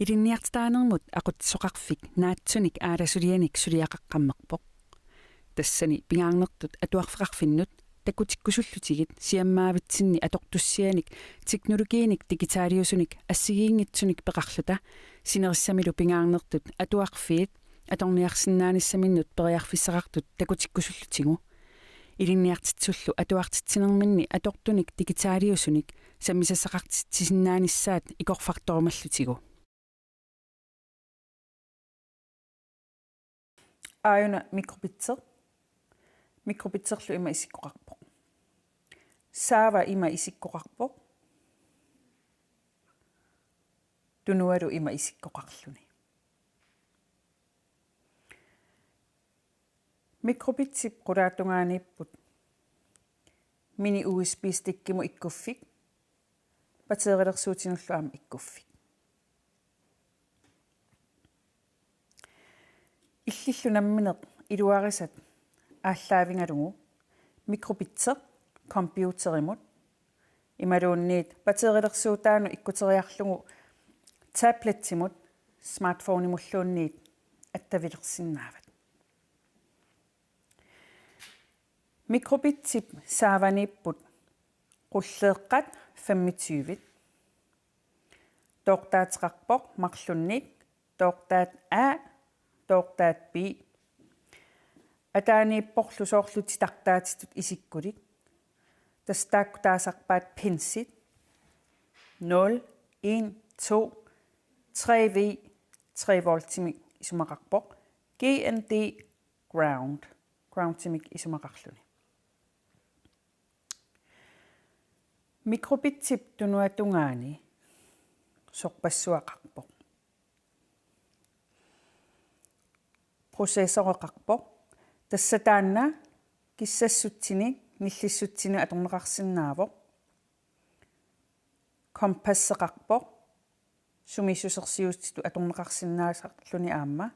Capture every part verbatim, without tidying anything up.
Ilinniartitaanermut aqutsisoqarfik naatsunik aalasulianik suliaqaqqammerpoq. Tassani pingaarnertut atuarfeqarfinnut takutikkusullutigit siammaavitsinni atortussianik teknologiinik digitaaliusunik assigiinngitsunik peqarluta sinerissamilu pingaarnertut atuarfiit atorniarsinnaanissaminnut periarfissaqartut takutikkusullutigu. Ilinniartitsisullu atuartitsinerminni atortunik digitaaliusunik sammisassaqartitsisinnaanissaat ikorfartorumallutigu. Aajuna mikrobitsi. Mikrobitserlu ima isikkoqarpoq. Saava ima isikkoqarpoq. Tunualu ima isikkoqarluni. Mikrobitsip qulaatungaaniipput mini U S B stickimut ikkuffik, batterilersuutinullu aamma ikkuffik. Illillu nammineq iluarisat aallaavigalugu mikrobitsi computerimut imaluunniit batterilersuutaanut ikkuteriarlugu tabletimut smartphonemulluunniit attavilersinnaavat. Mikrobitsip saavaniipput qulleeqqat femogtyve. Toortaateqarpoq marlunnik toortaat A, toortaat B. Ataaniipporlu soorlu titartaatitut isikkulik. Tassa taakku taasarpaat pinsit. Nul, en, to, tre V, tre voltimik isumaqarpoq. G N D ground. Groundimik isumaqarluni. Mikrobitsip tunuata tungaani sorpassuaqarpoq. Processoreqarpoq. Tassa taanna kissassutsinik nillissutsinik atorneqarsinnaavoq. Kompasseqarpoq. Sumiissusersiutitut atorneqarsinnaasarluni aamma.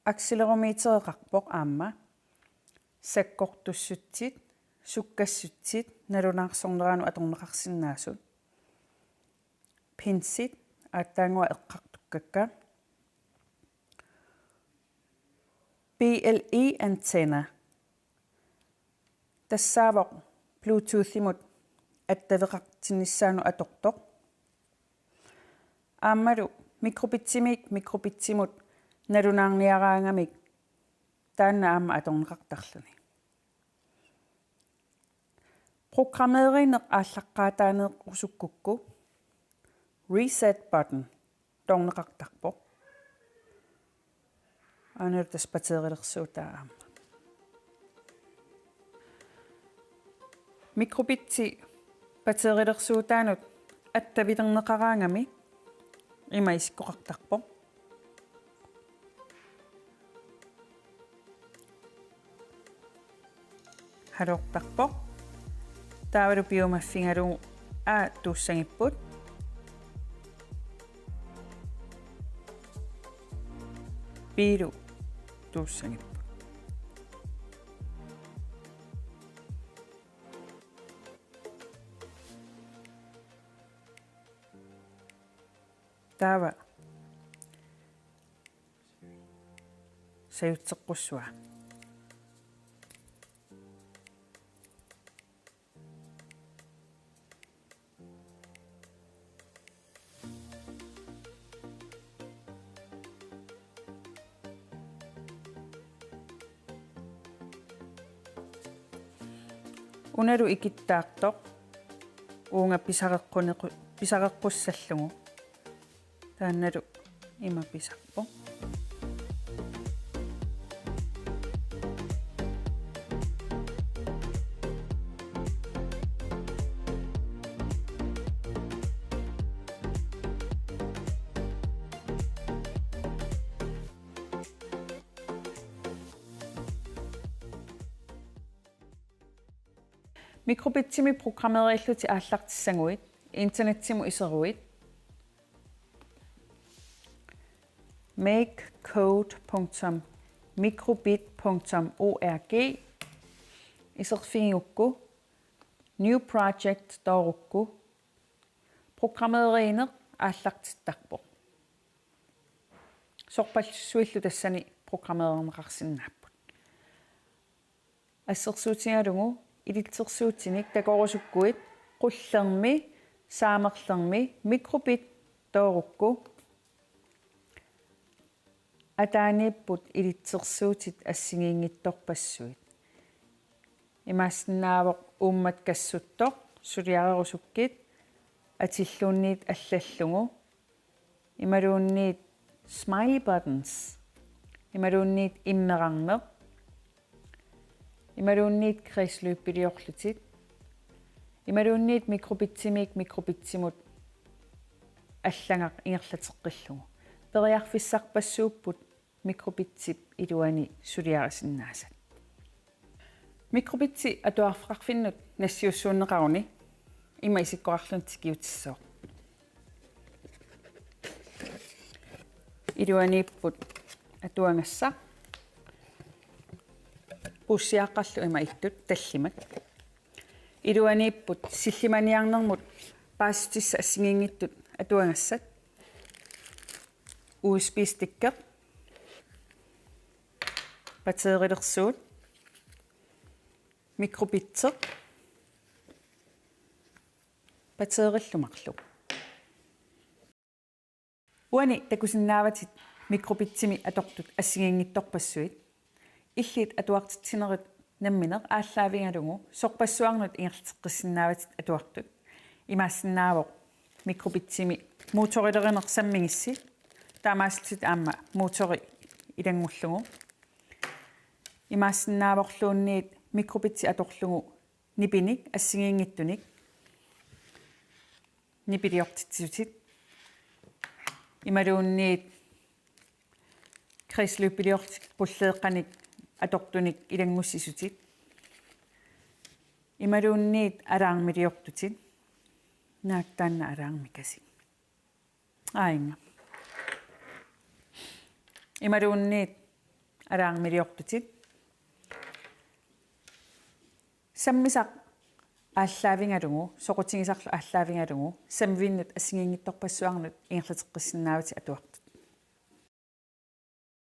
Accelerometereqarpoq aamma. Sakkortussutsit, sukkassutsit, nalunaarsorneranut atorneqarsinnaasut. Pinsit, aatsaannguaq eqqartukkakka. B L E antenna. Tassaavoq Bluetoothimut attaveqartinnissaanut atortoq. Aammalu mikrobitsimiit mikrobitsimut nalunaarniaraangamik taanna aamma atorneqartarluni. Programmeerineq aallaqqaataanerusukkukku reset button toorneqartarpoq. Aana tassa batterilersuutaa aamma. Mikrobitsi batterilersuutaanut attavilerneqaraangami ima isikkoqartarpoq. Halortarpoq. Taavalu piumaffigalugu A tuussagipput. B-lu tuussagipput. Taava sajutseqqussuaq. Unalu ikittaartoq uunga pisareqqunequ-, pisareqqussallugu. Taannalu ima pisarpoq. Mikrobitsimik programmeerillutit aallartissaguit, internetsimut iseruit, make code punktum mikrobit punktum org, iserfigigukku, new project toorukku, programmeerineq aallartittarpoq. Sorpassuillu tassani programmeerneqarsinnaapput. Assersuutigalugu ilitsersuutinik takorusukkuit qullermi, saamerlermi mikrobit toorukku ataaniipput ilitsersuutit assigiinngitsorpassuit. Imaassinnaavoq uummat kassuttoq suliarerusukkit atilluunniit allallugu, imaluunniit smiley buttons, imaluunniit immerarneq, imaluunniit kredsløbeliorlutit, imaluunniit mikrobitsimiit mikrobitsimut allagaq ingerlateqqillugu. Periarfissarpassuupput mikrobitsip iluani suliarisinnaasat. Mikrobitsi atuarfeqarfinnut nassiussuunneqaruni ima isikkoqarluni tikiutissooq. Iluaniipput atuagassaq. Puussiaaqqallu ima ittut tallimat. Iluaniipput sillimaniarnermut paasissutissat assigiinngitsut atuagassat. U S B-stikker. Batterilersuut. Mikrobitsi. Batterillu marluk. Uani takusinnaavatit mikrobitsimi atortut assigiinngitsorpassuit. Illit atuartitsinerit nammineq aallaavigalugu sorpassuarnut ingerlateqqissinnaavatit atuartut. Imaassinnaavoq mikrobitsimi motorilerineq sammigissi, taamaasillutit aamma motori ilanngullugu. Imaassinnaavorluunniit mikrobitsi atorlugu nipinik assigiinngitsunik nipiliortitsisutit. Imaluunniit kredsløbeliorlutik qulleeqqanik atortunik ilanngussisutit. Imaluunniit alarmiliortutit. Naak taanna alarmikasik. Aajuna. Imaluunniit alarmiliortutit. Sammisaq aallaavigalugu, soqutigisarlu aallaavigalugu, sammivinnut assigiinngitsorpassuarnut ingerlateqqissinnaavatit atuartut.